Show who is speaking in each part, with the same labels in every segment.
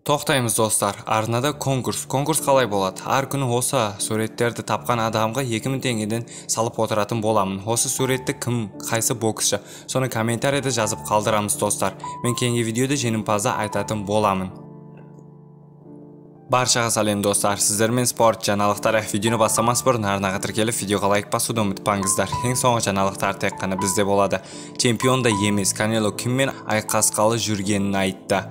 Speaker 1: Тоқтаймыз, достар. Арнада конкурс. Конкурс қалай болады? Әр күні осы суреттерді тапқан адамға 2000 теңгеден салып отыратын боламын. Осы суретті кім, қайсы боксшы, соны комментарийде жазып қалдырамыз, достар. Мен кейінгі видеода жеңімпазды айтатын боламын. Баршаға сәлем, достар. Сіздермен спорт жаңалықтары. Видеоны бастамас бұрын арнаға тіркеліп, видеоға лайк басуды ұмытпаңыздар. Ең соңғы жаңалықтар тек қана бізде болады. Чемпион да емес, Канело кіммен айқасқалы жүргенін айтты.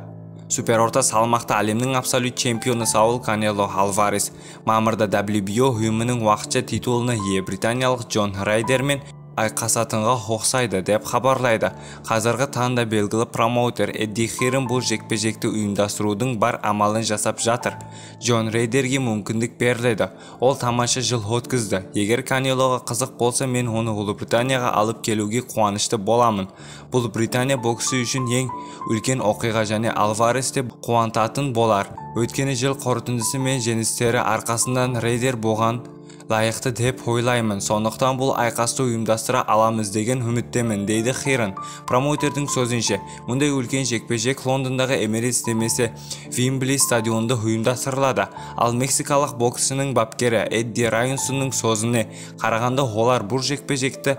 Speaker 1: Супер орта салмақта әлемнің абсолют чемпионы Саул Канело Альварес мамырда WBO ұйымының уақытша титулына ие британиялық Джон Райдермен айқасатынға ұқсайды деп хабарлайды. Қазіргі таңда белгілі промоутер Эдди Хирн бұл жекпе-жекті ұйымдастырудың бар амалын жасап жатыр. Джон Райдерге мүмкіндік беріледі. Ол тамаша жыл өткізді. Егер Канелоға қызық болса, мен оны Ұлыбританияға алып келуге қуанышты боламын. Бұл Британия боксы үшін ең үлкен оқиға және Альваресті қуантатын болар. Өйткені жыл қорытындысы мен жеңістері арқасынан Райдер бұған лайықты деп ойлаймын. Сондықтан бұл айқасты ұйымдастыра аламыз деген үміттемін, дейді Хирн. Промоутердің сөзінше, мұндай үлкен жекпе-жек Лондондағы Эмирейтс немесе Вимбли стадионында ұйымдастырылады. Ал мексикалық боксшының бапкері Эдди Районсонның сөзіне қарағанда, олар бұл жекпе-жекті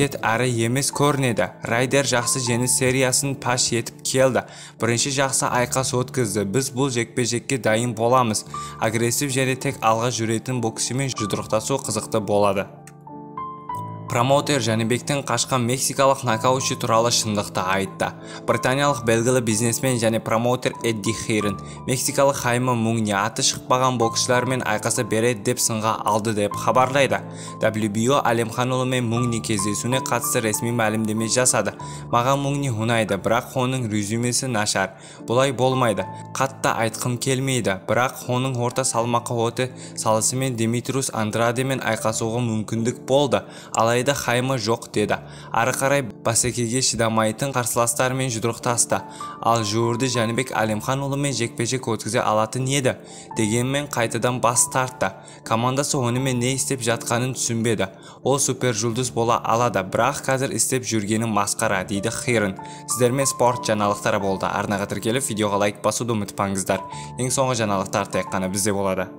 Speaker 1: кет әрі емес көрінеді. Райдер жақсы жеңіс сериясын паш етіп келді. Бірінші жақсы айқас өткізді. Біз бұл жекпе-жекке дайын боламыз. Агрессив және тек алға жүретін боксшымен жұдырықтасу қызықты болады. Промоутер Жәнібектен қашқан мексикалық нокаутшы туралы шындықты айтты. Британиялық белгілі бизнесмен және промоутер Эдди Хирн мексикалық Хайме Муни аты шықпаған боксшылармен айқаса береді деп сынға алды деп хабарлайды. WBO Әлемханұлы мен Муни кездесуіне қатысты ресми мәлімдеме жасады. Маған Муни ұнайды, бірақ оның резюмесі нашар. Бұлай болмайды. Қатты айтқым келмейді, бірақ оның орта салмаққа өте салысымен Димитриус Андрадемен айқасуға мүмкіндік болды. Алайда Хайме жоқ деді. Ары қарай бәсекеге шыдамайтын қарсыластармен жұдырықтасты. Ал жуырды Жәнібек Әлемханұлымен жекпе-жек өткізе алатын еді. Дегенмен қайтадан бас тартты. Командасы онымен не істеп жатқанын түсінбеді. Ол супержұлдыз бола алады, бірақ қазір істеп жүргені масқара, дейді Хирн. Сіздермен спорт жаңалықтары болды. Арнаға тіркеліп, видеоға лайк басуды ұмытпаңыздар. Ең соңғы жаңалықтар тек қана бізде болады.